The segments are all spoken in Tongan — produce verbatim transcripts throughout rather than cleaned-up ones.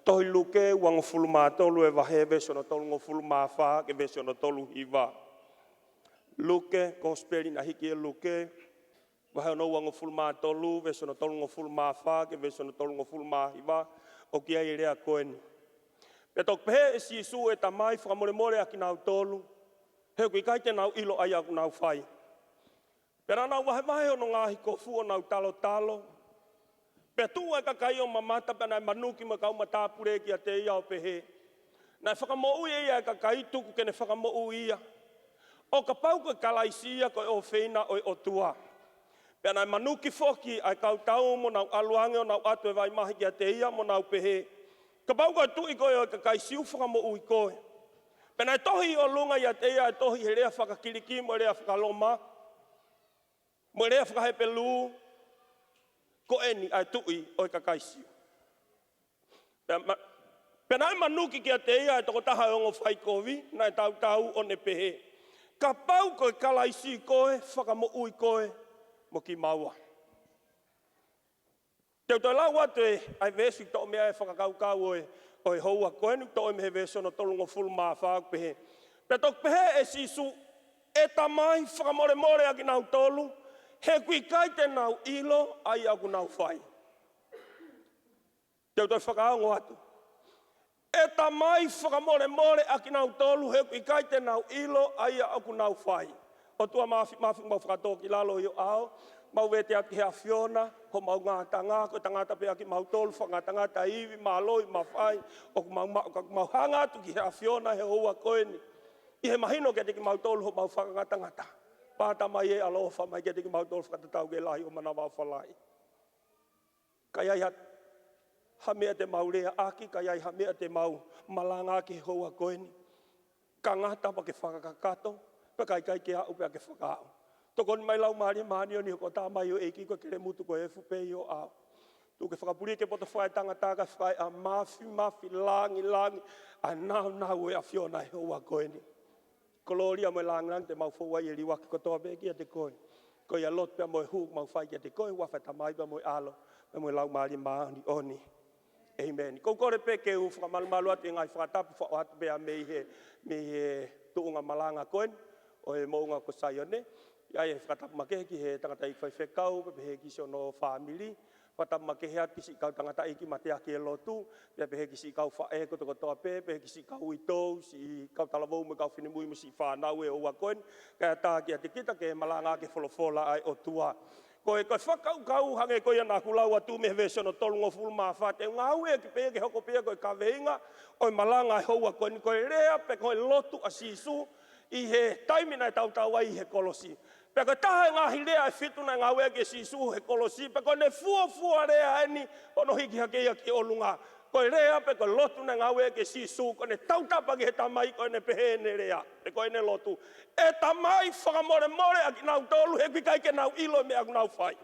Tohi Luke uangofulu mā tolu e vahe, veesi hono tolungofulu mā fā ki he veesi hono tolu hiva. Luke, Kosipeli naʻe hiki ʻe Luke, vahe hono uangofulu mā tolu, veesi hono tolungofulu mā fā ki he veesi hono tolungofulu mā hiva, ʻoku ʻi ai e lea ko eni. Pea toki pehē ʻe Sīsū, ʻE Tamai, fakamolemole ʻa kinautolu, he ʻoku ʻikai te nau ʻilo ʻa ia ʻoku nau fai. Pea naʻa nau vahevahe honau ngaahi kofu ʻo nau talotalo. Pea tuʻu ʻa e kakai ʻo mamata, pea naʻe manuki mo e kau matāpule kiate ia ʻo pehē, Naʻe fakamoʻui ʻe ia ʻa e kakai, tuku ke ne fakamoʻui ia, ʻo kapau ko e Kalaisi ia, ko e ʻofeina ʻo e ʻOtua. Pea naʻe manuki foki ʻa e kau tau mo nau ʻalu ange ʻo nau ʻatu e vai mahi kiate ia mo nau pehē, Kapau ko e Tuʻi koe ʻo e kakai Siu, fakamoʻui koe. Pea naʻe tohi ʻi ʻolunga ʻiate ia ʻa e tohi he lea faka-Kiliki mo e lea faka-Loma mo e lea faka-Hepelū, Ko eni ʻa e Tuʻi ʻo e kakai Siu. Pea ma-, pea naʻe manuki kiate ia ʻa e tokotaha ʻo e ongo faikovi, naʻe tautau ʻo ne pehē, Kapau ko e Kalaisi koe, fakamoʻui koe mo kimaua. Te u toe lau atu e, ʻa e veesi toʻo mei ai e fakakaukau ʻo e, ʻo e houa ko eni, toʻo mei he veesi hono tolungofulu mā fā, ʻoku pehē, Pea toki pehē ʻe Sīsū, ʻE Tamai, fakamolemole ʻa kinautolu, he ʻoku ʻikai te nau ʻilo ʻa ia ʻoku nau fai. Te u toe fakaongo atu. ʻE Tamai, fakamolemole ʻa kinautolu, he ʻoku ʻikai te nau ʻilo ʻa ia ʻoku nau fai. ʻOtua Māfimafi, mau fakatōkilalo ʻi ho ʻao, mau vete atu ki he ʻAfiona homau ngataʻanga, ko e tangata pē ʻa kimautolu, fakangatangata, ivi, mālohi, mafai ʻoku mau maʻu, ka mau hanga atu ki he ʻAfiona he houa ko eni, ʻi he mahino kiate kimautolu homau fakangatangata. Pea Tamai ē, ʻaloʻofa mai kiate kimautolu, fakatatau ki he lahi ʻo e manavaʻofa lahi. Ka ʻi ai ha, ha meʻa te mau leaʻaki, ka ʻi ai ha meʻa te mau malangaʻaki he houa ko eni, ka ngata pea ke fakakakato, pea ka ʻikai ke aʻu pea ke fakaaʻu. Tokoni mai Laumālie Māʻoniʻoni, hoko ʻo tā mai ʻo ʻEiki, ko e kelemutu ko e efu pē ʻi ho ʻao. Tuku ke fakapuliki e poto fakaetangata, ka fakaeʻa Māfimafi, langilangi ʻa e nāunau ʻo e ʻAfiona he houa ko eni. Kolōlia mo e langilangi te mau fou ai e liuaki kotoa pē kiate koe. Ko ia lotu pea mo e hū ʻoku mau fai kiate koe, huafa e Tamai pea mo e ʻAlo pea mo e Laumālie Māʻoniʻoni. ʻĒmeni. ʻOku ou kole pē ke u fakamalumalu atu e ngaahi fakatapu, faʻo atu pē mei he, mei he tuʻunga malanga ko eni ʻo e moʻunga ko Saione. ʻI ai e fakatapu makehe ki he tangataʻeiki faifekau, pea pehē ki siʻono fāmili, fakatapu makehe atu ki siʻi kau tangataʻeiki mateaki e lotu, pea pehē ki siʻi kau faʻē kotokotoa pē, pehē ki siʻi kau uitou, siʻi kau talavou mo e kau finemui mo siʻi fānau he houa ko eni, kae ʻatā kiate kita ke malangaʻaki e folofola ʻa e ʻOtua. Ko e, ko e fakakaukau hangē ko ia naʻa ku lau atu mei he veesi hono tolungofulu mā fā, te u ngāueʻaki pē ia ke hoko pē ia ko e kaveinga ʻo e malanga he houa ko eni, ko e lea pe ko e lotu ʻa Sīsū ʻi he taimi naʻe tautau ai he kolosi. Pea ko e taha e ngaahi lea ʻe fitu naʻe ngāueʻaki ʻe Sīsū he kolosi, pea ko ʻene fuofua lea eni hono hiki hake ia ki ʻolunga. Ko e lea pe ko e lotu naʻe ngāueʻaki ʻe Sīsū, ko ʻene tautapa ki he Tamai, ko ʻene pehē ʻene lea, pe ko ʻene lotu, ʻE Tamai, fakamolemole ʻa kinautolu, he ʻoku ʻikai ke nau ʻilo e meʻa ʻoku nau fai.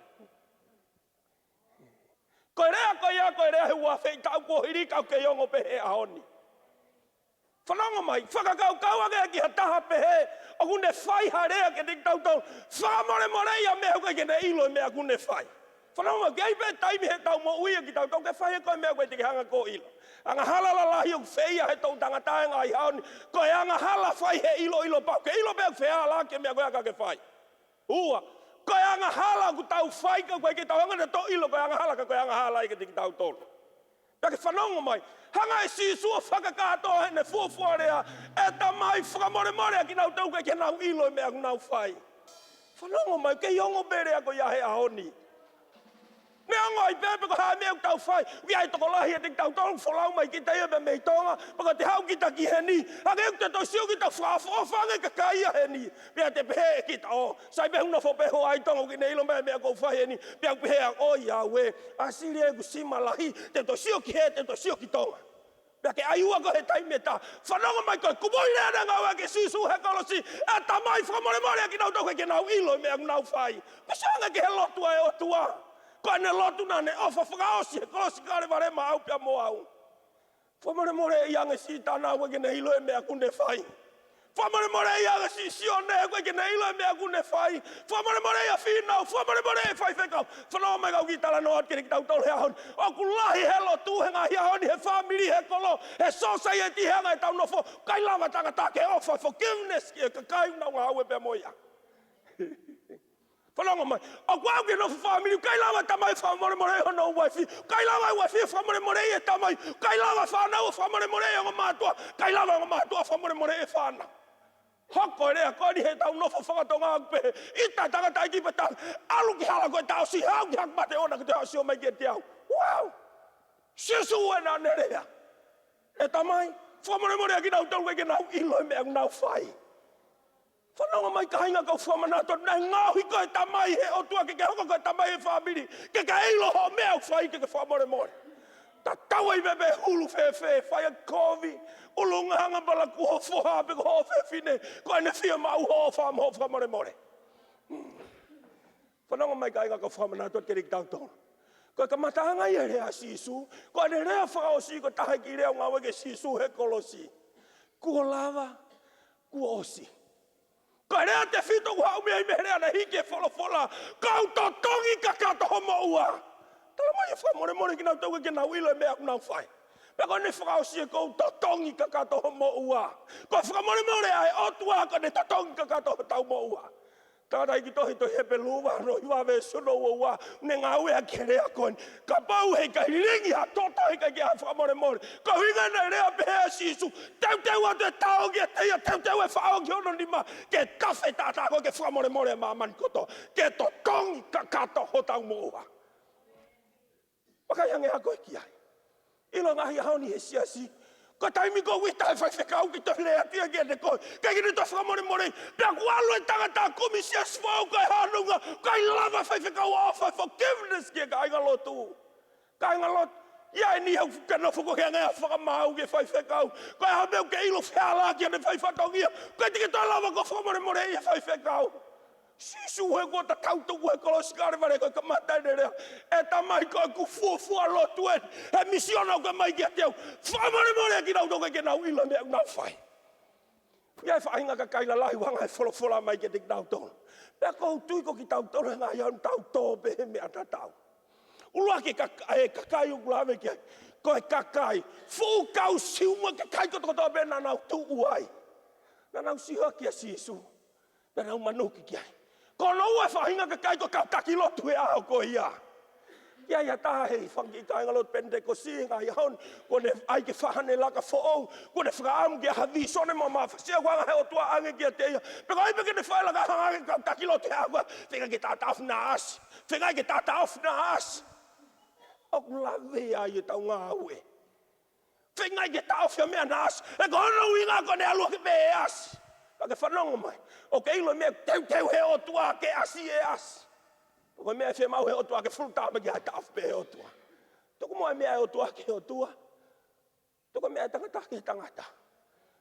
Ko e lea ko ia, ko e lea he uafeitaʻu kuo hili ka ʻoku kei ongo pē he ʻaho ni. Fanongo mai, fakakaukau ange ki ha taha pehē ʻoku ne fai ha lea kiate kitautolu, fakamolemoleʻi ia he ʻoku ʻikai ke ne ʻilo e meʻa ʻoku ne fai. Fanongo mai, ʻoku ʻi ai pē taimi heʻetau moʻui ʻa kitautolu ke fai ʻe koe e meʻa ʻoku ʻikai te ke hanga koe ʻo ʻilo. Angahala lalahi ʻoku feia he toʻutangata he ngaahi ʻaho ni, ko e angahala fai he ʻiloʻilo pau, ke ʻilo pē ʻoku feala ʻaki e meʻa ko ia ka ke fai. Ua, ko e angahala ʻoku tau fai ka ʻoku ʻikai ke tau hanga ʻo toe ʻilo ko e angahala ka ko e angahala ia kiate kitautolu. Pea ke fanongo mai, hanga ʻe Sīsū ʻo fakakātoa heʻene fuofua lea, ʻE Tamai, fakamolemole ʻa kinautolu he ʻoku ʻikai ke nau ʻilo e meʻa ʻoku nau fai. Fanongo mai, kei ongo pē lea ko ia he ʻaho ni. Neongo ai pē pe ko e hā e meʻa ʻoku tau fai, ʻoku ʻi ai e tokolahi ʻiate kitautolu ʻoku folau mai kita ia pē mei Tonga, pea ka te haʻu kita ki heni, hangē ʻoku te toe sio kita ʻoku fakaʻofoʻofa ange e kakai ia heni. Pea te pehē ʻe kita, ʻō, sai pē hoku nofo pē ʻi Hawaii, Tonga, ʻoku ʻikai ke ne ʻilo e meʻa, meʻa ʻoku ou fai heni. Pea ʻoku pehē ʻe au, ʻOiauē, ʻa Sili ē, ʻoku sima lahi, te u toe sio ki hē, te u toe sio ki Tonga. Pea ke ʻaiua koe he taimi ʻe taha. Fanongo mai, ko e kupuʻi lea naʻe ngāueʻaki ʻe Sīsū he kolosi, ʻE Tamai, fakamolemole ʻa kinautolu he ʻoku ʻikai ke nau ʻilo e meʻa ʻoku nau fai. Pea sio ange ki he lotu ʻa e ʻOtua. Ko ʻene lotu naʻa ne ʻofa fakaʻosi he kolosi Kalevale maʻau pea mo au. Fakamolemoleʻi ange Sītana he ʻoku ʻikai ke ne ʻilo e meʻa ʻoku ne fai. Fakamolemoleʻi ʻa e siʻi Sione, ʻoku ʻikai ke ne ʻilo e meʻa ʻoku ne fai. Fakamolemoleʻi ʻa e fīnau, fakamolemoleʻi e faifekau. Fanongo mai kau kiʻi talanoa atu kiate kitautolu he ʻaho ni. ʻOku lahi he lotu, he ngaahi ʻaho ni, he fāmili, he kolo, he sōsaieti, he anga ʻetau nofo, ʻikai lava tangata ke ʻofa, forgiveness, ki he kakai ʻoku nau ngāue pea mo ia. Fanongo mai. ʻOku aʻu ki he nofo fāmili, ʻikai lava e tamai ʻo fakamolemoleʻi hono uaifi. ʻIkai lava e uaifi ʻo fakamolemoleʻi e tamai. ʻIkai lava e fānau ʻo fakamolemoleʻi e ongo mātuʻa. ʻIkai lava e ongo mātuʻa ʻo fakamolemoleʻi e fānau. Hoko e lea ko eni heʻetau nofo faka-Tonga ʻoku pehē: ʻita e tangataʻeiki pea tala, ʻalu ki hala ko e taʻosi, haʻu ki haʻaku mateʻona ke toe sio mai kiate au. Wow! Sīsū ē naʻa ne lea: ʻE tamai, fakamolemoleʻi ʻa kinautolu ʻoku ʻikai ke nau ʻilo e meʻa ʻoku nau fai. Fanongo mai kāinga, kau fakamanatu atu, naʻe ngaohi koe ʻe he Tamai he ʻOtua ke ke hoko ko e tamai he fāmili, ke ke ʻilo hoʻo meʻa ʻoku fai, ke ke fakamolemole. Tatau ai pē pe hulu fēfē, fai ʻa e kovi, ʻulungaanga, palaku ho foha pe ko hoʻo fefine, ko ʻene fiemaʻu hoʻo ʻofa mo hoʻo fakamolemole. Fanongo mai kāinga, kau fakamanatu atu kiate kitautolu. Ko e kamataʻanga ia e lea ʻa Sīsū, ko ʻene lea fakaʻosi, ko e taha e kiʻi lea ʻoku ngāueʻaki ʻe Sīsū he kolosi: Kuo lava, kuo ʻosi. Ko e lea tefito ʻoku haʻu mei ai mei he lea naʻe hiki he folofola: Kuo u totongi kakato ho moʻua. Talamai ʻe fakamolemole kinautolu ʻoku ʻikai ke nau ʻilo e meʻa ʻoku nau fai. Pea ko ʻene fakaʻosi ē: Kuo u totongi kakato ho moʻua. Ko e fakamolemole ʻa e ʻOtua, ko ʻene totongi kakato hotau moʻua. Tangataʻeiki tohi, tohi Hepelū vahe hono hiva veesi hono ua ua, ne ngāueʻaki e lea ko eni: Kapau heʻikai lilingi ha toto, heʻikai ke ʻi ai ha fakamolemole. Ko e ʻuhinga ia naʻe lea pehē ai ʻa Sīsū: Teuteu atu e tao kiate ia, teuteu e faʻao ki hono nima, ke tafe taʻataʻa koe, ke fakamolemole ʻa māmani kotoa, ke totongi kakato hotau moʻua. Vakai ange ā koe ki ai. ʻIlo, ngaahi ʻaho ni he siasi, ko e taimi ko ē ʻoku ʻita e faifekau ke toe lea atu ia kiate koe, ʻikai ke ne toe fakamolemole. Pea ʻoku ʻalu e tangata kumi siasi foʻou, ko e hā e ʻuhinga? ʻIkai lava e faifekau ʻo ʻofa, forgiveness, ki he kāingalotu. Kāingalotu, ʻi ai e niʻihi ʻoku ke nofo koe ke hanga ʻo fakamaau ki he faifekau. Ko e hā e meʻa ʻoku ke ʻilo fehālaaki ʻene fai fatongia, ʻikai te ke toe lava koe ʻo fakamolemoleʻi e faifekau? Sīsū ē kuo tatau tuʻu he kolosi Kalevale, ko e kamata ʻene lea: ʻE tamai, ko ʻeku fuofua lotu ē he misiona ʻoku ke ʻomai kiate au, fakamolemole ʻa kinautolu ʻoku ʻikai ke nau ʻilo e meʻa ʻoku nau fai. ʻI ai e faʻahinga kakai lalahi ʻoku hanga ʻe he folofola ʻo ʻomai kiate kitautolu. Pea ʻoku ou tui ko kitautolu he ngaahi ʻaho ni tau tō pē he meʻa tatau. ʻUluaki e kak-, e kakai ʻoku lave ki ai, ko e kakai, fuʻu kau siuma, kakai kotokotoa pē naʻa nau tuʻu ai, naʻa nau sio hake kia Sīsū, naʻa nau manuki ki ai. Ko hono ua e faʻahinga kakai, ko e kau taki lotu he ʻaho ko ia. ʻI ai ha taha he fanga kiʻi kāingalotu Penitekosi he ngaahi ʻaho ni, kuo ne ʻai ke fai haʻane laka foʻou, kuo ne fakaʻamu ke ʻai ha vīsone mo ha mafasia ʻoku hanga ʻe he ʻOtua ʻo ʻange kiate ia. Pea ko e ʻai pē ke ne fai e laka, hanga ʻe he kau taki lotu ʻo hanga, feinga ke taʻataʻofi naʻa ʻasi. Feinga ke taʻataʻofi naʻa ʻasi. ʻOku lave ai ʻetau ngāue. Feinga ke taʻofi ʻa e meʻa naʻa ʻasi. Ē, ko hono ʻuhinga ko ʻene ʻalu hake pē ʻo ʻasi. Ka ke fanongo mai. ʻOku ke ʻilo e meʻa ʻoku teuteu ʻe he ʻOtua ke ʻasi, ʻe ʻasi. Ko e meʻa ʻe fiemaʻu ʻe he ʻOtua ke full time, ke taʻofi pē ʻe he ʻOtua. Tuku muʻa e meʻa ʻa e ʻOtua ki he ʻOtua. Tuku e meʻa ʻa e tangata ki he tangata.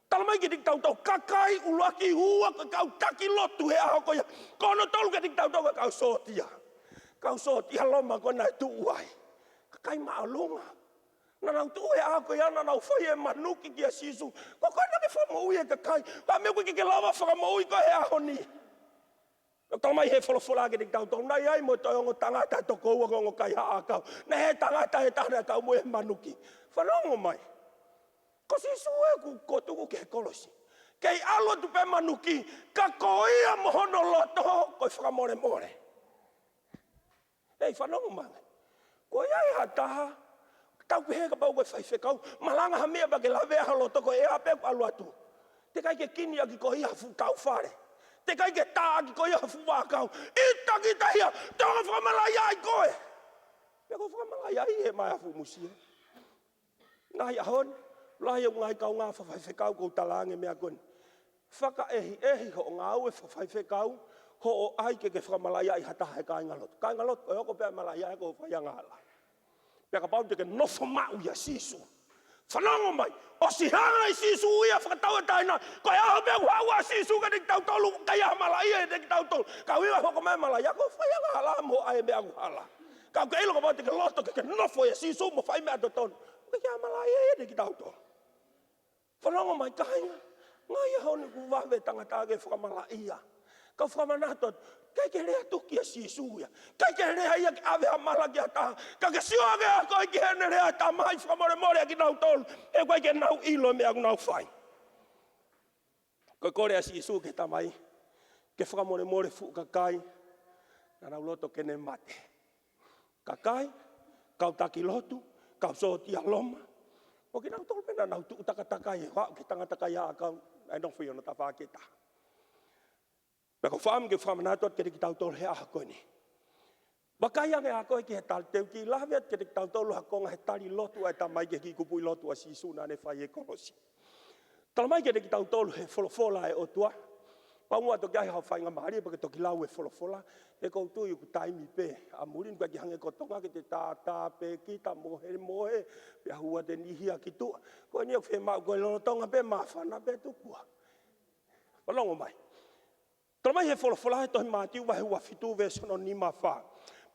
Talamai kiate kitautolu, kakai ʻuluaki ua ko e kau taki lotu he ʻaho ko ia. Ko hono tolu kiate kitautolu ko e kau sōtia. Kau sōtia Loma ko ē naʻe tuʻu ai. Kakai māʻolunga. Naʻa nau tuʻu he ʻaho ko ia, naʻa nau fai e manuki kia Sīsū. Ko koe naʻa ke fakamoʻui e kakai. Ko e hā e meʻa ʻoku ʻikai ke ke lava ʻo fakamoʻui koe he ʻaho ni? ʻOku talamai ʻe he folofola kiate kitautolu, naʻe ʻi ai mo e toʻongo tangata ʻe toko ua ko e ongo kaihaʻa ʻakau. Naʻe ʻi ai e tangata ʻe taha naʻe kau mo ia he manuki. Fanongo mai. Ko Sīsū ē kuo, kuo tuku ki he kolosi. Kei ʻalu atu pē ʻo manuki, ka ko ia mo hono loto ko e fakamolemole. Ei, fanongo mai ange. Ko ia ʻe ha taha, tau pehē kapau ko e faifekau, malanga ha meʻa pea ke lavea ho loto, ko e ʻea pē ʻoku ʻalu atu. Teʻeki ai ke kini ʻaki koe ia ha fuʻu tau fale. Teʻeki ai ke tā ʻaki koe ia ha fuʻu vaʻakau. ʻIta kita ia, te u hanga ʻo fakamalaʻiaʻi koe. Pea ko e fakamalaʻiaʻi ʻe maʻu ha fuʻu musie. Ngaahi ʻaho ni, lahi e ngaahi kaungā fakafaifekau ʻoku talaange e meʻa ko eni. Fakaʻehiʻehi hoʻo ngāue fakafaifekau, hoʻo ʻai ke ke fakamalaʻiaʻi ha taha he kāingalotu. Kāingalotu, ko e hoko pē ʻa e malaʻia ko e fai angahala. Pea kapau te ke nofo maʻu ʻia Sīsū. Fanongo mai, ʻosi hanga ʻe Sīsū ia ʻo fakatauʻatāina, ko e ʻaho pē ʻoku haʻu ai ʻa Sīsū kiate kitautolu, ʻikai ha malaʻia ʻiate kitautolu. Ka ʻoku ʻi ai e hoko mai e malaʻia, ko e fai angahala mo e ʻai e meʻa ʻoku hala. Ka ʻoku ke ʻilo kapau te ke loto ke ke nofo ʻia Sīsū mo fai e meʻa totonu, ʻoku ʻikai ha malaʻia ʻiate kitautolu. Fanongo mai kāinga. Ngaahi ʻaho ni kuo vave tangata ke fakamalaʻia. Kau fakamanatu atu, ʻikai ke lea tuku kia Sīsū ia. ʻIkai ke lea ia ke ʻave ha mala ki ha taha. Ka ke sio ange ʻa koe ki heʻene lea, Tamai, fakamolemoleʻi ʻakinautolu, he ʻoku ʻikai ke nau ʻilo e meʻa ʻoku nau fai. Ko e kole ʻa Sīsū ki he Tamai ke fakamolemole fuʻu kakai naʻa nau loto ke ne mate. Kakai, kau taki lotu, kau sōtia Loma, mo kinautolu pē naʻa nau tuʻu takatakai he haʻu ki he tangata kaihaʻa ʻoku nau nofo ʻi hono tafaʻaki ʻe taha. Pea ʻoku ou fakaʻamu ke fakamanatu atu kiate kitautolu he ʻaho ko eni. Vakai ange ʻa koe ki he tali, te u kiʻi lave atu kiate kitautolu ha konga he tali lotu ʻa e Tamai ki he kiʻi kupuʻi lotu ʻa Sīsū naʻa ne fai he kolosi. Talamai kiate kitautolu he folofola ʻa e ʻOtua. Pau muʻa toki ʻai haʻo faingamālie pea ke toki lau e folofola. He ʻoku ou tui ʻoku taimi pē ʻa muli ni, ʻoku ʻikai ke hangē ko Tonga ke te tātā pē kita, mohemohe, pea hū atu e niʻihi ia ki tuʻa. Ko eni ʻoku fiemaʻu ko e lolotonga pē māfana pē tukua. Fanongo mai. Talamai he folofola he tohi Mātiu vahe ua fitu veesi hono nima fā: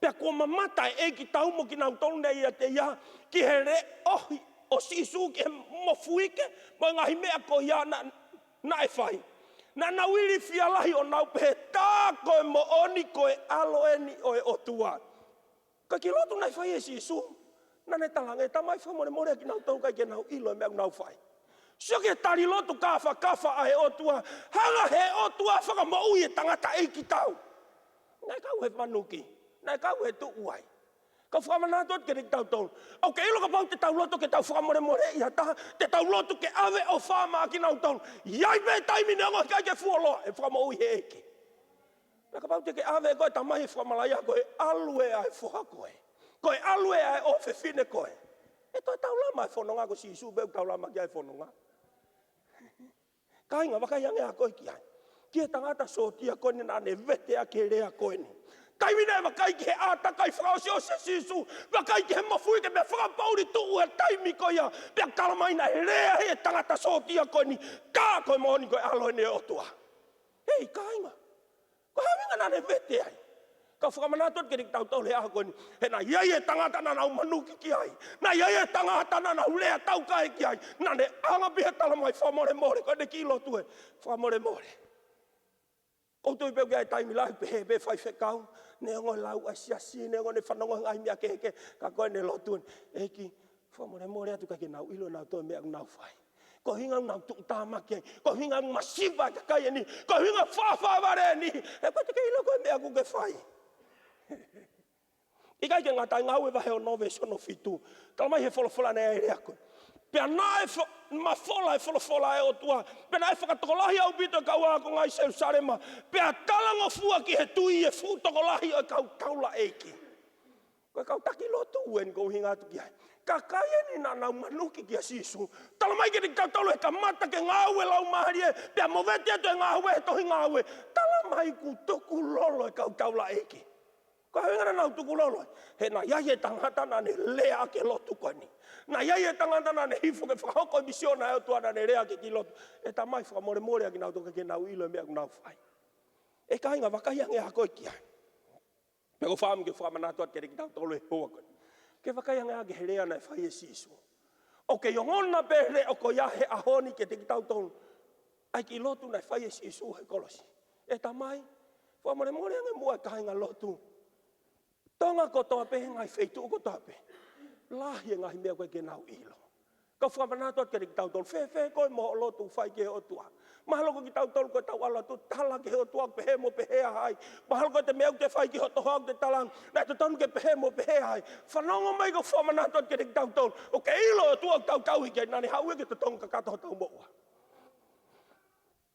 Pea kuo mamata e ʻEiki tau mo kinautolu naʻe ʻiate ia ki he leʻohi ʻo Sīsū ki he mofuike mo e ngaahi meʻa ko ia naʻa, naʻe fai. Naʻa nau ilifia lahi ʻo nau pehē, Tā ko e moʻoni ko e ʻAlo eni ʻo e ʻOtua. Ka ko e kiʻi lotu naʻe fai ʻe Sīsū, naʻa ne talaange, Tamai, fakamolemoleʻi ʻakinautolu, ʻikai ke nau ʻilo e meʻa ʻoku nau fai. Sio ki he tali lotu kāfakafa ʻa e ʻOtua. Hanga he ʻOtua ʻo fakamoʻui e tangata ʻeiki tau. Naʻe kau he manuki, naʻe kau he tuʻu ai. Kau fakamanatu atu kiate kitautolu, ʻoku ke ʻilo kapau te tau lotu ke tau fakamolemoleʻi ha taha, te tau lotu ke ʻave ʻofa maʻa kinautolu, ʻe ʻi ai pē taimi neongo ʻikai ke fuoloa, ʻe fakamoʻui he ʻEiki. Pea kapau te ke ʻave koe, Tamai, ʻe fakamalaʻia, ko e ʻalu ē ʻa e foha ko ē, ko e ʻalu ē ʻa e ʻofefine ko ē, ʻe toe taulama e fononga, ko Sīsū pē ʻoku taulama ki ai e fononga. Kāinga, vakai ange ʻa koe ki ai, ki he tangata sōtia ko eni naʻa ne vete ʻaki e lea ko eni. Taimi naʻe vakai ki he ʻātakai fakaʻosiʻosi ʻa Sīsū, vakai ki he mofuike pea fakapoʻuli tuʻu he taimi ko ia, pea talamai naʻe lea ʻe he tangata sōtia ko eni, Tā ko e moʻoni ko e ʻAlo eni ʻo e ʻOtua. Hei, kāinga. Ko e hā e ʻuhinga naʻa ne vete ai? Kau fakamanatu atu kiate kitautolu he ʻaho ko eni, he naʻe ʻi ai e tangata naʻa nau manuki ki ai. Naʻe ʻi ai e tangata naʻa nau lea taukae ki ai. Naʻa ne ʻaonga pē he talamai, Fakamolemole, ko ʻene kiʻi lotu ē, Fakamolemole. ʻOku ou tui pē ʻoku ʻi ai e taimi lahi pehē pē faifekau, neongo e lau ʻa e siasi, neongo ʻene fanongo he ngaahi meʻa kehekehe, ka ko ʻene lotu eni, ʻEiki, fakamolemole atu, ʻikai ke nau ʻilo ʻe nautolu e meʻa ʻoku nau fai. Ko e ʻuhinga ʻoku nau tuʻutāmaki ai. Ko e ʻuhinga ʻoku masiva e kakai ʻe niʻihi. Ko e ʻuhinga ʻoku fāfā vale e niʻihi. He ʻoku ʻikai te ke ʻilo koe e meʻa ʻoku ke fai. ʻIkai ke ngata ai, Ngāue vahe ono veesi hono fitu. Talamai he folofola naʻe ʻi ai e lea ko ē: Pea naʻe fo-, mafola e folofola ʻa e ʻOtua, pea naʻe fakatokolahi ʻaupito e kau ākonga ʻi Selūsalema, pea talangofua ki he tui e fuʻu tokolahi ʻo e kau taulaʻeiki. Ko e kau taki lotu eni ʻoku ou ʻuhinga atu ki ai. Kakai eni naʻa nau manuki kia Sīsū. Talamai kiate kitautolu he kamata ke ngāue e Laumālie, pea movete atu e ngāue he tohi Ngāue, talamai kuo tukulolo e kau taulaʻeiki. Ko e ʻuhinga naʻa nau tukulolo ai, he naʻe ʻi ai e tangata naʻa ne lea ʻaki e lotu ko eni. Naʻe ʻi ai e tangata naʻa ne hifo ke fakahoko e misiona ʻa e ʻOtua, naʻa ne lea ʻaki e kiʻi lotu, ʻE Tamai, fakamolemoleʻi ʻakinautolu, ʻikai ke nau ʻilo e meʻa ʻoku nau fai. ʻE kāinga, vakai ange ʻa koe ki ai. Pea ʻoku ou fakaʻamu ke fakamanatu atu kiate kitautolu he houa ko eni, ke vakai ange ʻa koe ki he lea naʻe fai ʻe Sīsū. ʻOku kei ongona pē e leʻo ko ia he ʻaho ni kiate kitautolu ʻa e kiʻi lotu naʻe fai ʻe Sīsū he kolosi. ʻE Tamai, fakamolemole ange muʻa e kāinga lotu Tonga kotoa pē, ngaahi feituʻu kotoa pē. Lahi e ngaahi meʻa ʻoku ʻikai ke nau ʻilo. Kau fakamanatu atu kiate kitautolu, fēfē koe mo hoʻo lotu ʻoku fai ki he ʻOtua? Mahalo ko kitautolu ko ʻetau ʻalu atu ʻo tala ki he ʻOtua ʻoku pehē mo pehē ʻa hai. Mahalo ko e meʻa ʻoku te fai ki ho tokoua ʻoku te talaange naʻe totonu ke pehē mo pehē ʻa hai. Fanongo mai, kau fakamanatu atu kiate kitautolu, ʻoku kei ʻilo e ʻOtua ʻoku tau tauhi ki ai, naʻa ne haʻu ia ke totongi kakato hotau moʻua.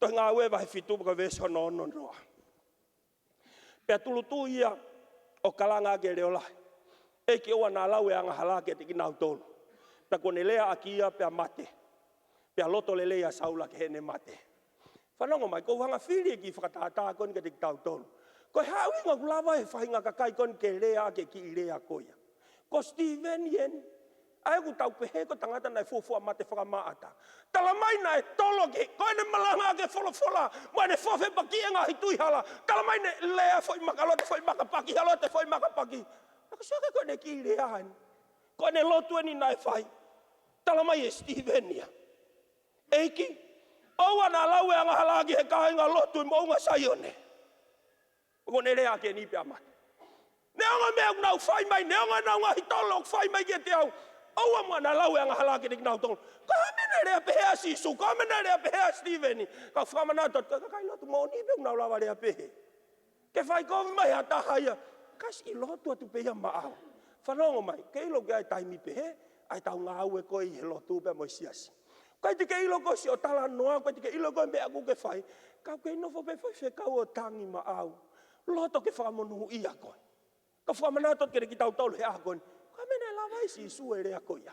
Tohi Ngāue vahe fitu, pea ko e veesi hono ono noa. Pea tūʻulutui ia ʻo kalanga ʻaki e leʻo lahi, ʻEiki, ʻoua naʻa lau e angahala kiate kinautolu. Pea kuo ne lea ʻaki ia pea mate. Pea loto lelei ʻa Saula ki heʻene mate. Fanongo mai, ʻoku ou hanga ʻo fili e kiʻi fakatātā ko eni kiate kitautolu. Ko e hā e ʻuhinga ʻoku lava ʻe he faʻahinga kakai ko eni ke lea ʻaki e kiʻi lea ko ia? Ko Sitīveni eni. ʻA ia ʻoku tau pehē ko e tangata naʻe fuofua mate fakamaʻata. Talamai naʻe tolo ki, ko ʻene malanga ʻaki e folofola, mo ʻene fefepakiʻi e ngaahi tui hala. Talamai naʻe lea e foʻi maka, loto e foʻi maka paki, ʻalu atu e foʻi maka paki. Ka ko e sio ki heʻene kiʻi lea eni. Ko ʻene lotu eni naʻe fai. Talamai ʻe Sitīveni ia, ʻEiki, ʻOua naʻa lau e angahala ki he kāingalotu ʻi Moʻunga Saione. Ko ʻene lea ki heni pea mate. Neongo e meʻa ʻoku nau fai mai, neongo ʻenau ngaahi tolo ʻoku fai mai kiate au, ʻoua muʻa naʻa lau e angahala kiate kinautolu. Ko e hā e meʻa naʻe lea pehē ai ʻa Sīsū, ko e hā e meʻa naʻe lea pehē ai ʻa Sitīveni. Kau fakamanatu atu, ko e kakai lotu moʻoni pē ʻoku nau lava lea pehē. Ke fai kovi mai ha taha ia, ka siʻi lotu atu pē ia maʻau. Fanongo mai, ke ʻilo ki ai e taimi pehē, ʻa ʻetau ngāue ko ē ʻi he lotu pea mo e siasi. ʻIkai te ke ʻilo ko siʻo talanoa, ʻikai te ke ʻilo ko e meʻa ʻoku ke fai, ka ke nofo pē faifekau ʻo tangi maʻau. Loto ke fakamonūʻia koe. Kau fakamanatu atu kiate kitautolu he ʻaho ko eni, ko e meʻa naʻe lava ai ʻe Sīsū e lea ko ia.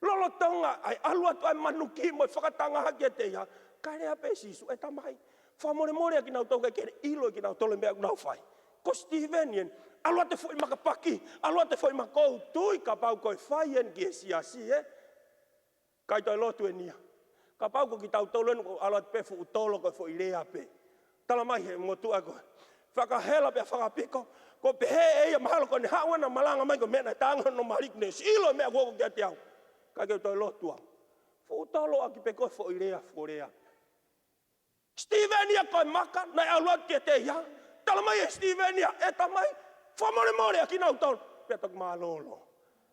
Lolotonga ʻa e ʻalu atu ʻa e manuki mo e fakatanga hake kiate ia, kae lea pē ʻe Sīsū, ʻE Tamai, fakamolemole ʻa kinautolu, ʻikai ke ne ʻilo ʻe kinautolu e meʻa ʻoku nau fai. Ko Sitīveni eni, ʻalu atu e foʻi makapaki, ʻalu atu e foʻi makou, tui kapau ko e fai eni ki he siasi, ē. ʻIkai toe lotu eni ia. Kapau ko kitautolu eni, ʻoku ʻalu atu pē fuʻu tolo ko e foʻi lea pē. Tala mai he motuʻa ko ē, fakahela pea fakapiko, ko e pehē ʻe ia mahalo ko ʻene haʻu ʻo malanga mai ko e meʻa naʻe tanga hono mali, kuo ne ʻilo e meʻa ʻoku hoko kiate au. ʻIkai ke u toe lotu au. Fuʻu tolo ʻaki pē ko e foʻi lea, foʻi lea. Sitīveni ia ko e maka naʻe ʻalu atu kiate ia. Tala mai ʻe Sitīveni ia, ʻE Tamai, fakamolemole ʻa kinautolu. Pea toki mālōlō.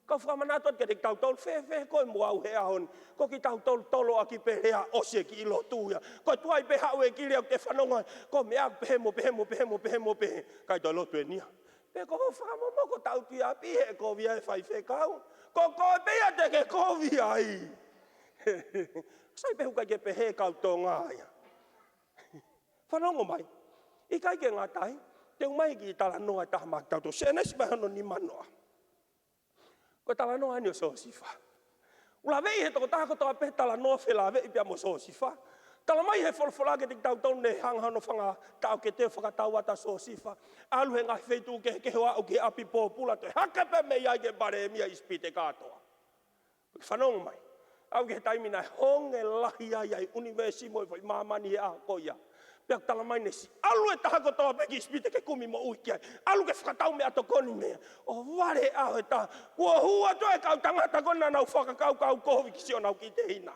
Kau fakamanatu atu kiate kitautolu, fēfē koe mo au he ʻaho ni? Ko kitautolu tolo ʻaki pē lea, ʻosi e kiʻi lotu ia. Ko e tuai pē haʻu e kiʻi lea ʻoku te fanongo ai, ko e meʻa pehē mo pehē mo pehē mo pehē mo pehē. ʻIkai toe lotu eni ia. Pe ko hoʻo fakamomoko tauti ʻapi he kovi ai e faifekau. Ko koe pē ia te ke kovi ai. Sai pē ʻoku ʻikai ke pehē kau Tonga ia. Fanongo mai. ʻIkai ke ngata ai, te u ʻomai e kiʻi talanoa ʻe taha maʻa kitautolu. Sēnesi vahe hono nimanoa. Ko e talanoa eni ʻo Siosifa. ʻOku laveʻi he tokotaha kotoa pē talanoa felāveʻi pea mo Siosifa. Tala mai he folofola kiate kitautolu naʻe hanga hono fanga taʻokete ʻo fakatauʻatāina ʻa Siosifa. ʻAlu he ngaahi feituʻu kehekehe ʻo aʻu ki he ʻapi pōpula, toe hake pē mei ai ki he palēmia ʻi ʻIsipite kātoa. Fanongo mai. Aʻu ki he taimi naʻe honge lahi ai ʻa e ʻunivēsi mo e foʻi māmani he ʻaho ko ia. Pea tala mai naʻe siʻi ʻalu e taha kotoa pē ki ʻIsipite ke kumi moʻui ki ai. ʻAlu ke fakatau meʻatokoni mei ai. ʻO vale e ʻaho ʻe taha, kuo hū atu e kau tangata ko ē naʻa nau fakakaukau kovi ki siʻonau kiʻi tehina.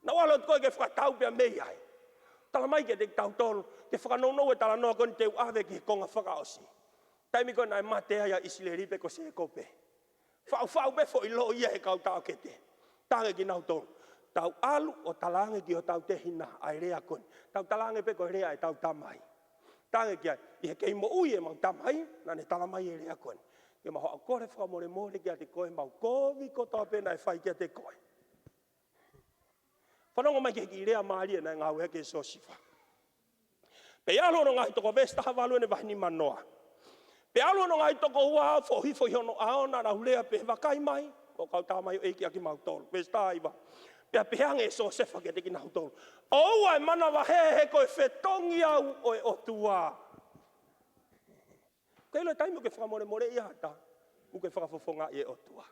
Naʻa nau ʻalu atu ko ē ke fakatau pea mei ai. Tala mai kiate kitautolu, ke fakanounou e talanoa ko eni, te u ʻave ki he konga fakaʻosi. Taimi ko ē naʻe mate ai ʻa ʻIsileli pe ko Sēkope. Faʻufaʻu pē foʻi loi ia he kau taʻokete. Talaange kinautolu, tau ʻalu ʻo talaange ki hotau tehina ʻa e lea ko eni. Tau talaange pē ko e lea ʻetau tamai. Talaange ki ai, ʻi he kei moʻui ʻemau tamai, naʻa ne tala mai e lea ko eni. Ke mau haʻu ʻo kole fakamolemole kiate koe ʻemau kovi kotoa pē naʻe fai kiate koe. Fanongo mai ki he kiʻi lea mālie naʻe ngāueʻaki ʻe Siosifa. Pea ʻalu hono ngaahi toko, veesi taha valu ʻene vahe nimanoa. Pea ʻalu hono ngaahi tokoua ʻo foʻohifo ʻi hono ʻao, naʻa nau lea pē, Vakai mai, ko e kau tamaioʻeiki ʻa kimautolu. Veesi taha hiva. Pea pehē ange ʻe Siosefa kiate kinautolu, ʻOua ʻe manavahē, he ko e fetongi au ʻo e ʻOtua. Ke ʻilo, taimi ʻoku ke fakamolemoleʻi ai ha taha, ʻoku ke fakafofongaʻi e ʻOtua.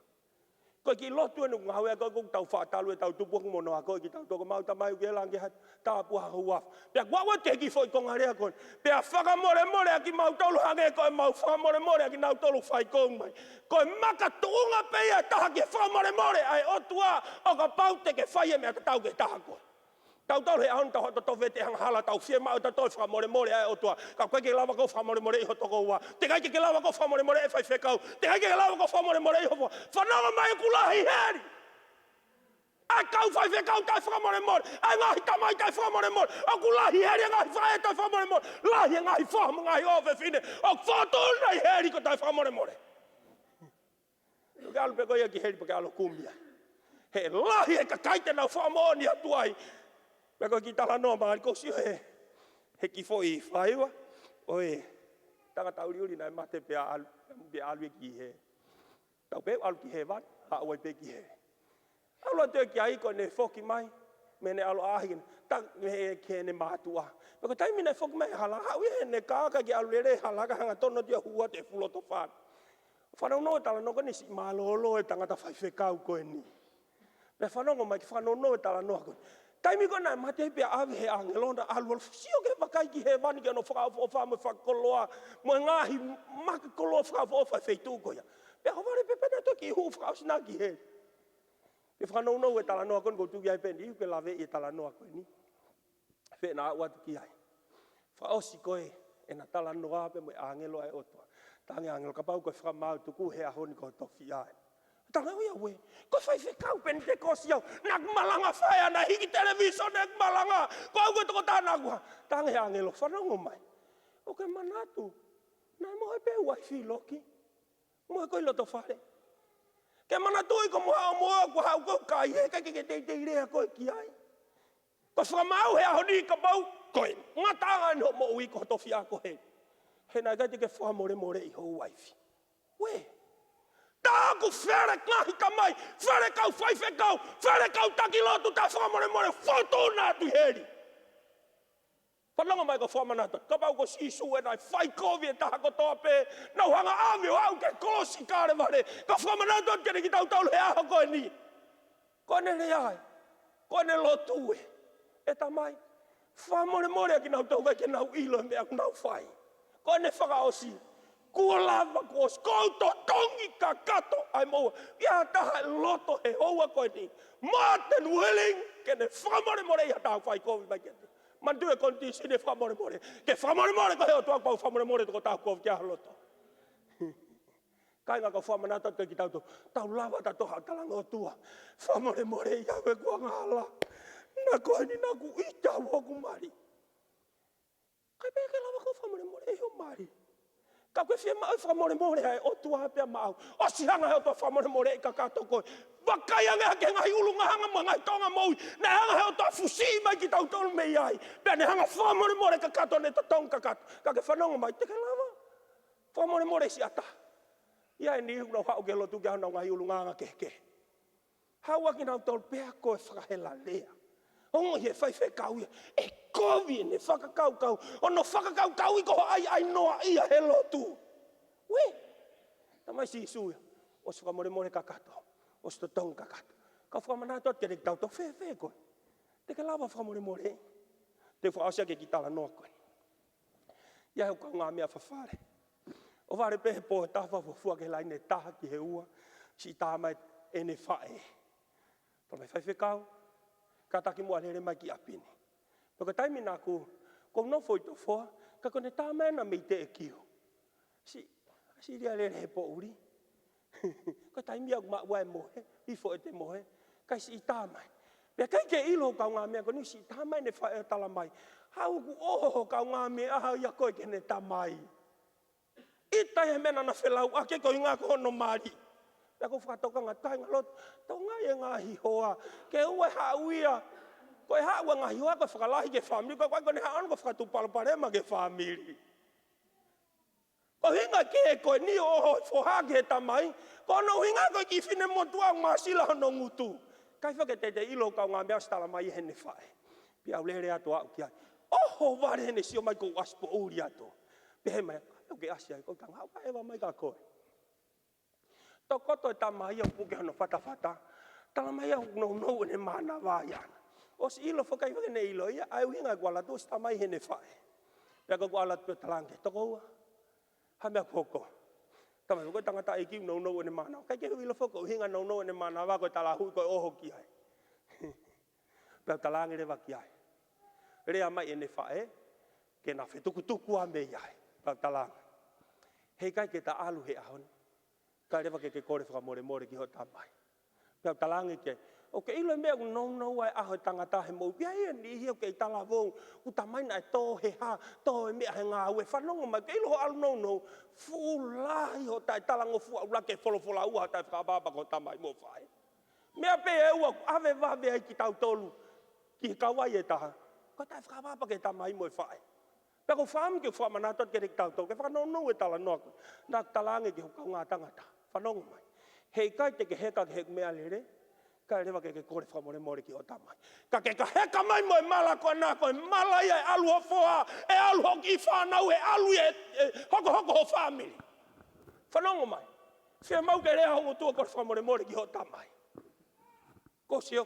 Ko e kiʻi lotu eni ʻoku ngāueʻaki ko ē ʻoku tau faʻa talu ʻetau tupu ʻoku mono ako ʻe kitautolu, ko ʻemau Tamai ʻoku ʻi he langi, ha tāpuaki, ha huafa. Pea kuo aʻu ki he kiʻi foʻi konga lea ko eni. Pea fakamolemole ʻa kimautolu hangē ko ʻemau fakamolemole ʻa kinautolu fai kovi mai. Ko e makatuʻunga pē ia ʻe taha ki he fakamolemole ʻa e ʻOtua, ʻo kapau te ke fai e meʻa tatau ki he taha ko ē. Tautolu he ʻaho ni tau haʻu ʻo tofete angahala, tau fiemaʻu ʻe tautolu e fakamolemole ʻa e ʻOtua. Ka ʻoku ʻikai ke lava koe ʻo fakamolemoleʻi ho tokoua. Teʻeki ai ke ke lava koe ʻo fakamolemoleʻi e faifekau. Teʻeki ai ke ke lava koe ʻo fakamolemoleʻi ho fua. Fanongo mai, ʻoku lahi heli ʻa e kau faifekau taʻefakamolemole. ʻA e ngaahi tamai taʻefakamolemole. ʻOku lahi heli ʻa e ngaahi faʻē taʻefakamolemole. Lahi e ngaahi foha mo e ngaahi ʻofefine ʻoku fōtunga ʻi heli ko e taʻefakamolemole. ʻOku ke ʻalu pē koe ia ki heli pe ʻoku ke ʻalu ʻo kumi ai. He lahi e kakai te nau fakamoʻoni atu ai. Pea ko e kiʻi talanoa mālie ʻoku ou sio he, he kiʻi foʻi faiva ʻo e tangata ʻuliʻuli naʻe mate pea ʻalu, pea ʻalu ia ki hē. Tau pehē ʻalu ki hēvani, haʻu ai pē ki hē. ʻAlu atu ia ki ai ko ʻene foki mai mei heʻene ʻalu ʻaʻahi, ta-, mei he, ki heʻene mātuʻa. Pea ko e taimi naʻe foki mai e hala, haʻu ia heʻene kā, ʻikai ke ʻalu lelei e hala, ka hangatonu atu ia ʻo hū atu he fuʻu loto fale. Fanongo e talanoa ko eni, siʻi mālōlō e tangata faifekau ko eni. Pea fanongo mai ke fakanounou e talanoa ko eni. Taimi ko ē naʻe mate ai pea ʻave he ʻāngelo, naʻa ʻalu ʻo sio ke vakai ki hēvani ki hono fakaʻofoʻofa mo e fakakoloa, mo e ngaahi makakoloa fakaʻofoʻofa e feituʻu ko ia. Pea ʻohovale pē pea naʻe toe kiʻi hū fakaʻosi naʻa ki hē. Ke fakanounou e talanoa ko eni, ʻoku ou tui ai pē ʻe niʻihi ke laveʻi e talanoa ko eni. Pea naʻa ku ʻalu atu ki ai. Fakaʻosi ko ē ʻena talanoa pea mo e ʻāngelo ʻa e ʻOtua. Talaange ʻe he ʻāngelo, kapau ko e fakamaau tuku he ʻaho ni ko ho tofiʻa ē. Talaange ʻe ia, uē, ko e faifekau Penitekosi au. Naʻa ku malanga fai ʻa e hiki televīsone, naʻa ku malanga. Ko au ko e tokotaha naʻa ku ha. Talaange ʻe he ʻāngelo, fanongo mai. ʻOku ke manatu naʻe mohe pē ho uaifi ʻi loki, mohe ko ē ʻi loto fale. Ke manatuʻi ko e mohe ʻo mohe ʻoku haʻu ko ē ʻo kai, he ʻikai ke ke teitei lea ko ē ki ai. Ko e fakamaau he ʻaho ni kapau ko e ngataʻanga ʻeni hoʻo moʻui ko ho tofiʻa ko ē. He naʻe ʻikai te ke fakamolemoleʻi ho uaifi. Uē. Tā ʻoku fele ngaahi tamai, fele kau faifekau, fele kau taki lotu taʻe fakamolemole, fōtunga atu ʻi heli. Fanongo mai, ko e fakamanatu atu, kapau ko Sīsū ē naʻe fai kovi e taha kotoa pē, naʻa nau hanga ʻo ʻave ʻo aʻu ki he kolosi Kalevale, ko e fakamanatu atu kiate kitautolu he ʻaho ko eni. Ko ʻene lea ē, ko ʻene lotu ē, ʻe Tamai, fakamolemole ʻa kinautolu ʻoku ʻikai ke nau ʻilo e meʻa ʻoku nau fai. Ko ʻene fakaʻosi, kuo lava kuo ʻosi, kuo u totongi kakato ʻa e moʻua. ʻI ai ha taha ʻi loto he houa ko eni, Martin willing, ke ne fakamolemoleʻi ha taha ʻoku fai kovi mai kiate ia. Manatuʻi e condition e fakamolemole. Ke fakamolemole koe ʻe he ʻOtua, pau fakamolemole tokotaha kovi ki ai ho loto. Kāinga, ko e fakamanatu atu kiate kitautolu, tau lava ʻo tau toʻo ha talanga ʻOtua. Fakamolemoleʻi au he kuonga hala. Naʻa ko eni naʻa ku ʻita hoku mali. ʻIkai pē ke lava koe ʻo fakamolemoleʻi ho mali. Ka ʻoku ke fiemaʻu e fakamolemole ʻa e ʻOtua pea maʻau. ʻOsi hanga ʻe he ʻOtua ʻo fakamolemoleʻi kakato koe. Vakai ange hake he ngaahi ʻulungaanga mo e ngaahi tōʻonga moʻui naʻe hanga ʻe he ʻOtua ʻo fusiʻi mai kitautolu mei ai. Pea ne hanga ʻo fakamolemole kakato, ne totongi kakato. Ka ke fanongo mai, te ke lava ʻo fakamolemoleʻi siʻa taha? ʻI ai e niʻihi ʻoku nau haʻu ki he lotu ki ai honau ngaahi ʻulungaanga kehekehe. Haʻu ʻa kinautolu pea ko e fakahelalea. Ongoʻi ʻe he faifekau ia, ʻe kovi ʻene fakakaukau. Hono fakakaukau ia ko hoʻo ʻaiʻainoaʻia he lotu. Uē. Tamai Sīsū ia, ʻosi fakamolemole kakato, ʻosi totongi kakato. Ka u fakamanatu atu kiate kitautolu, fēfē koe? Te ke lava ʻo fakamolemoleʻi? Te u fakaʻosi ʻaki e kiʻi talanoa ko eni. ʻI ai hoku kaungāmeʻa fafale. ʻO vale pē he pō ʻe taha, fuofua ki he laine ʻe taha ki he ua, siʻi tā mai ʻene faʻē. Pea mei faifekau, kātaki muʻa lele mai ki ʻapi ni. Pea ko e taimi naʻa ku, ʻoku ou nofo ʻi Tofoa, ka ko ʻene tā mai ʻena mei Teʻekiu. Siʻi, siʻi lea lele he poʻuli. Ko e taimi ia ʻoku maʻu ai e mohe, ifo ʻete mohe, kae siʻi tā mai. Pea ʻikai ke ʻilo hoku kaungāmeʻa ko eni, siʻi tā mai ʻene faʻē ʻo tala mai, haʻu ʻoku ʻoho ho kaungāmeʻa ia ko ē ki heʻene tamai. ʻIta ia he meʻa naʻa na felauʻaki, ko e ʻuhinga ko hono mali. Pea ʻoku ou fakatokanga, kāinga lotu, tokangaʻi e ngaahi hoa, ke ʻoua ʻe haʻu ia. Ko e haʻu e ngaahi hoa ko e fakalahi ki he fāmili, ko e ʻikai ko ʻene haʻu ʻana ko e fakatuʻupalopalema ki he fāmili. Ko e ʻuhinga kehe ko eni ʻo ʻoho e foha ki he tamai, ko hono ʻuhinga ko e kiʻi finemotuʻa ʻoku māsila hono ngutu. ʻIkai foki ke teitei ʻilo hoku kaungāmeʻa, ʻosi tala mai ʻe heʻene faʻē. Pea u lele atu ʻo aʻu ki ai. ʻOho vale heʻene sio mai kuo u ʻasi poʻuli atu. Pehē mai, ʻoku ke ʻasi ai, ʻoku ou tala ange, haʻu kae ʻeva mai kia koe. Tokoto e tamai ia ʻo puke hono fatafata. Tala mai ia ʻoku nounou ʻene mānava ia. ʻOsi ʻilo foki, ʻikai foki ke ne ʻilo ia, ʻa e ʻuhinga kuo ʻalu atu, ʻosi tā mai ʻe heʻene faʻē. Pea ko ʻeku ʻalu atu pē ʻo tala ange, tokoua, hā e meʻa ʻoku hoko? Tala mai, ko e tangataʻeiki ʻoku nounou ʻene mānava. ʻIkai ke u ʻilo foki ko e ʻuhinga nounou ʻene mānava, ko e talahuʻi ko e ʻoho ki ai. Pea u tala ange leva ki ai. Lea mai ʻene faʻē, ke na fetukutuku ā mei ai. Pea u tala ange, heʻikai ke ta ʻalu he ʻaho ni, kae ʻoua leva ke ke kole fakamolemole ki hoʻo tamai. Pea u tala ange ki ai, ʻoku ke ʻilo e meʻa ʻoku nounou ai e ʻaho e tangata he moʻui? Pea ʻi ai e niʻihi ʻoku kei talavou, ʻoku tamai naʻe tō he hā, tō e meʻa he ngāue, fanongo mai, ʻoku ke ʻilo hoʻo ʻalu nounou, fuʻu lahi hoʻo taʻetalangofua ʻuluaki e folofola ua, hoʻo taʻefakaʻapaʻapa ki hoʻo tamai mo e faʻē. Meʻa pē ʻe ua ʻoku ʻave vave ai kitautolu ki he kauvai ʻe taha, ko e taʻefakaʻapaʻapa ki he tamai mo e faʻē. Pea ʻoku ou fakaʻamu ke u fakamanatu atu kiate kitautolu, ke fakanounou e talanoa ko ē naʻa ku tala ange ki hoku kaungā tangata. Fanongo mai. Heʻikai te ke heka ki heʻeku meʻalele, kae ʻoua leva ke ke kole fakamolemole ki hoʻo tamai. Ka ke ka heka mai mo e mala ko ena, ko e mala ia ʻe ʻalu ho foha, ʻe ʻalu hoʻo kiʻi fānau, ʻe ʻalu ia ʻe, ʻe hokohoko ho fāmili. Fanongo mai. Fiemaʻu ke lea ho ngutu ʻo kole fakamolemole ki hoʻo tamai. Ko sio,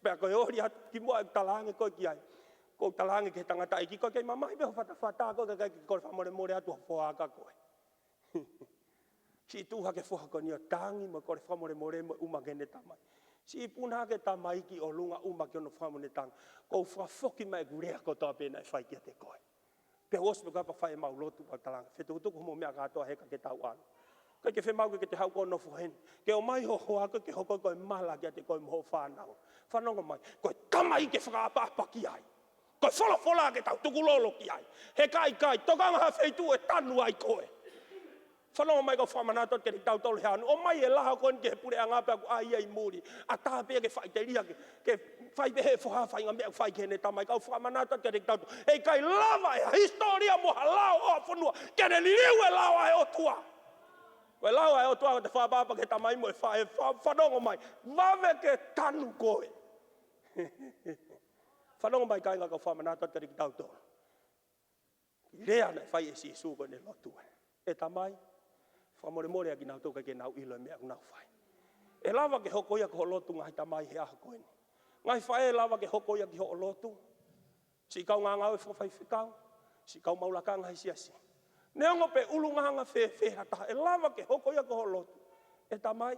pea ko e ʻoli atu kimuʻa ʻeku tala ange ko ē ki ai. ʻOku ou tala ange ki he tangataʻeiki, ko e kei mamahi pē ho fatafata, ko e ʻikai ke ke kole fakamolemole atu ho foha kia koe. Siʻi tuʻu hake e foha ko eni ʻo tangi mo kole fakamolemole mo ʻuma ki heʻene tamai. Siʻi puna hake e tamaiki ʻo lunga ʻuma ki hono fakamoʻoni e tangata. Kuo u fakafoki mai ʻeku lea kotoa pē naʻe fai kiate koe. Pea u ʻosi pē ko ia pea fai ʻemau lotu pea u talaange, fetukutuku hoʻomou meʻa kātoa he ʻikai ke tau ʻalu. ʻIkai ke fiemaʻu ke ke haʻu ʻo nofo heni. Ke ʻomai ho hoa ko ē ke hoko ko e mala kiate koe mo hoʻo fānau. Fanongo mai, ko e tamaiki ke fakaʻapaʻapa ki ai. Ko e folofola ke tau tukulolo ki ai. He ka ʻikai, tokanga ha feituʻu ʻe tanu ai koe. Fanongo mai, kau fakamanatu atu kiate kitautolu he ʻaho ni. ʻOmai e laho ko eni ki he puleʻanga pea ʻoku ʻai ia ʻi muli. ʻAtā pē ia ke faʻiteliha ke, ke fai pē he foha ha faʻahinga meʻa ʻoku fai ki heʻene tamai. Kau fakamanatu atu kiate kitautolu, heʻikai lava ʻe ha hisitōlia mo ha lao ʻo ha fonua ke ne liliu e lao ʻa e ʻOtua. Ko e lao ʻa e ʻOtua ko ʻete fakaʻapaʻapa ki he tamai mo e faʻē. Fa-, fanongo mai. Vave ke tanu koe. Fanongo mai kāinga, kau fakamanatu atu kiate kitautolu. Lea naʻe fai ʻe Sīsū ko ʻene lotu ē. ʻE Tamai, fakamolemole ʻa kinautolu ʻikai ke nau ʻilo e meʻa ʻoku nau fai. ʻE lava ke hoko ia ko hoʻo lotu ngaahi tamai he ʻaho ko eni. Ngaahi faʻē, ʻe lava ke hoko ia ki hoʻo lotu. Siʻi kau ngāngāue fakafaifekau, siʻi kau maʻu lakanga he siasi. Neongo pe ʻulungaanga fēfē ha taha, ʻe lava ke hoko ia ko hoʻo lotu. ʻE Tamai,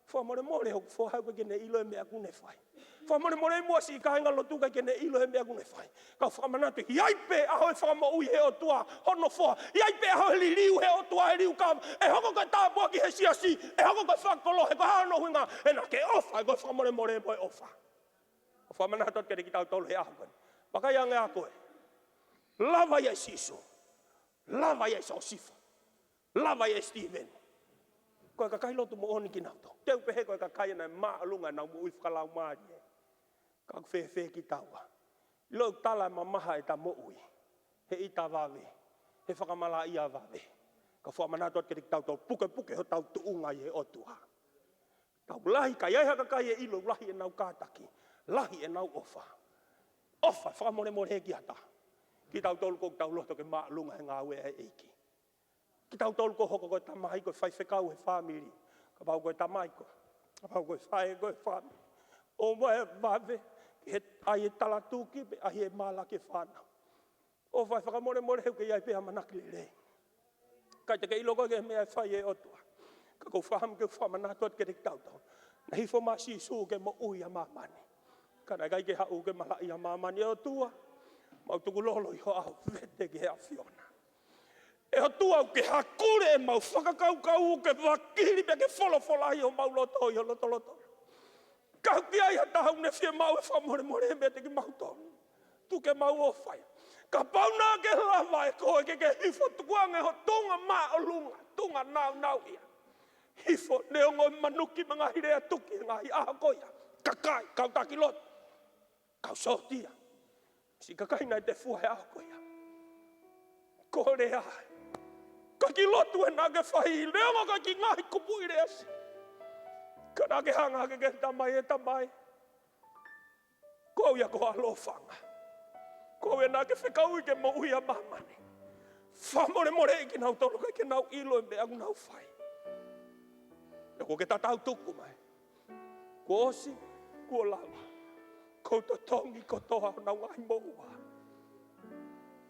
fakamolemole hoku foha ʻoku ʻikai ke ne ʻilo e meʻa ʻoku ne fai. Fakamolemole muʻa siʻi kāingalotu ʻikai ke ne ʻilo e meʻa ʻoku ne fai. Kau fakamanatu, ʻe ʻi ai pē ʻaho e fakamoʻui he ʻOtua hono foha. ʻE ʻi ai pē ʻaho e liliu he ʻOtua e liukava. ʻE hoko ko e tāpuaki he siasi, ʻe hoko ko e fakakoloa, he ko e hā hono ʻuhinga? He naʻa ke ʻofa, ko e fakamolemole mo e ʻofa. Kau fakamanatu atu kiate kitautolu he ʻaho ko eni. Vakai ange ā koe. Lava ia ʻe Sīsū. Lava ia ʻe Siosifa. Lava ia ʻe Sitīveni. Ko e kakai lotu moʻoni kinautolu. Te u pehē ko e kakai naʻe māʻolunga ʻenau moʻui fakalaumālie. Ka ʻoku fēfē kitaua? ʻIlo ʻoku tala e mamaha ʻeta moʻui he ʻita vave, he fakamalaʻia vave. Kau fakamanatu atu kiate kitautolu, pukepuke hotau tuʻunga ʻi he ʻOtua. Tau lahi, ka ʻi ai ha kakai ʻe ʻilo lahi ʻenau kātaki, lahi ʻenau ʻofa. ʻOfa, fakamolemole ki ha taha. Kitautolu ʻoku tau loto ke māʻolunga he ngāue ʻa e ʻEiki. Kitautolu ʻoku hoko ko e tamai, ko e faifekau he fāmili. Kapau ko e tamai koe, kapau ko e faʻē ko e fāmili. ʻOua ʻe vave, he ʻai e talatuki, pe ʻai e mala ki he fānau. ʻOfa, fakamolemole he ʻoku ʻi ai pē ʻamanaki lelei. ʻIkai te ke ʻilo koe ki he meʻa ʻe fai ʻe he ʻOtua. Ka ʻoku ou fakahamu ke u fakamanatu atu kiate kitautolu. Naʻe hifo mai ʻa Sīsū ke moʻui ʻa māmani. Ka naʻe ʻikai ke haʻu ke malaʻia ʻa māmani. ʻE ʻOtua, mau tukulolo ʻi ho ʻao, vete ki he ʻAfiona. ʻE ʻOtua, ʻoku ke hakule ʻemau fakakaukau, ʻoku ke vakili pea ke folofolaʻi homau loto ʻi ho lotolotonga. Ka ʻoku ʻi ai ha taha ʻoku ne fiemaʻu e fakamolemole meiate kimautolu, tuku ke mau ʻofa ia. Kapau naʻa ke lava ʻe koe ke ke hifo, tukuange ho tuʻunga māʻolunga, tuʻunga nāunauʻia. Hifo, neongo e manuki mo e ngaahi lea tuki he ngaahi ʻaho ko ia. Kakai, kau taki lotu, kau sōtia, siʻi kakai naʻe tefua he ʻaho ko ia. Ko e lea, ʻikai ke lotu ē naʻa ke fai, neongo ʻikai ke ngaahi kupuʻi lea siʻi. Ka naʻa ke hanga hake ki he Tamai, ʻe Tamai, ko au ia ko ho ʻAlo ʻofaʻanga. Ko au ia naʻa ke fekauʻi ke moʻui ʻa māmani. Fakamolemoleʻi kinautolu ʻikai ke nau ʻilo e meʻa ʻoku nau fai. Pea kuo ke tatau tuku mai. Kuo ʻosi, kuo lava. Kuo totongi kotoa honau ngaahi moʻua.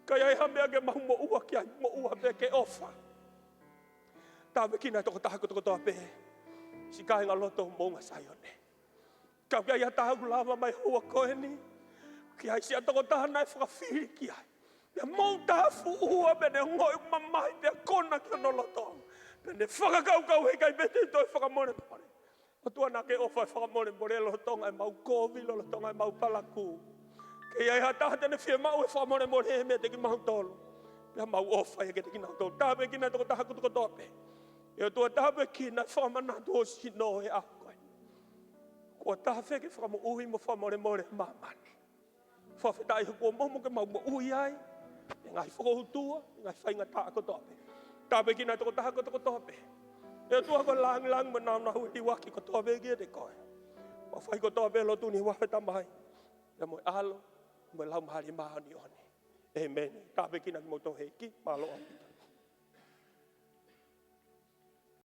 Ka ʻi ai ha meʻa ke mau moʻua ki ai, moʻua pē ke ʻofa. Tāpuekina e tokotaha kotokotoa pē. Siʻi kāingalotu ʻo Moʻunga Saione. Ka ʻoku ʻi ai ha taha ʻoku lava mai he houa ko eni. Ka ʻi ai siʻa tokotaha naʻe fakafili ki ai. Pea mou tafuʻua pea ne ongoʻi ʻoku mamahi pea kona ki hono loto. Pea ne fakakaukau heʻikai pē te u toe fakamolemole. ʻOtua naʻa ke ʻofa e fakamolemole lolotonga ʻemau kovi, lolotonga ʻemau palakū. Ka ʻi ai ha taha te ne fiemaʻu e fakamolemole meiate kimautolu, pea mau ʻofa ia kiate kinautolu. Tāpuekina e tokotaha kotokotoa pē. ʻE ʻOtua, tāpuekina e fakamanatu ho sino he ʻaho ko eni. Kuo tafe ke fakamoʻui mo fakamolemole ʻa māmani. Fakafetaʻi he kuo momo ke mau moʻui ai he ngaahi fokoutua, he ngaahi faingataʻa kotoa pē. Tāpuekina e tokotaha kotokotoa pē. ʻE ʻOtua, ko e lāngilangi mo e nāunau ʻe liuaki kotoa pē kiate koe. Mau fai kotoa pē lotu ni ʻi he huafa ʻo e Tamai, pea mo e ʻAlo, mo e Laumālie Māʻoniʻoni. ʻĒmeni. Tāpuekina kimoutolu ʻe he ʻEiki, mālō ʻaupito.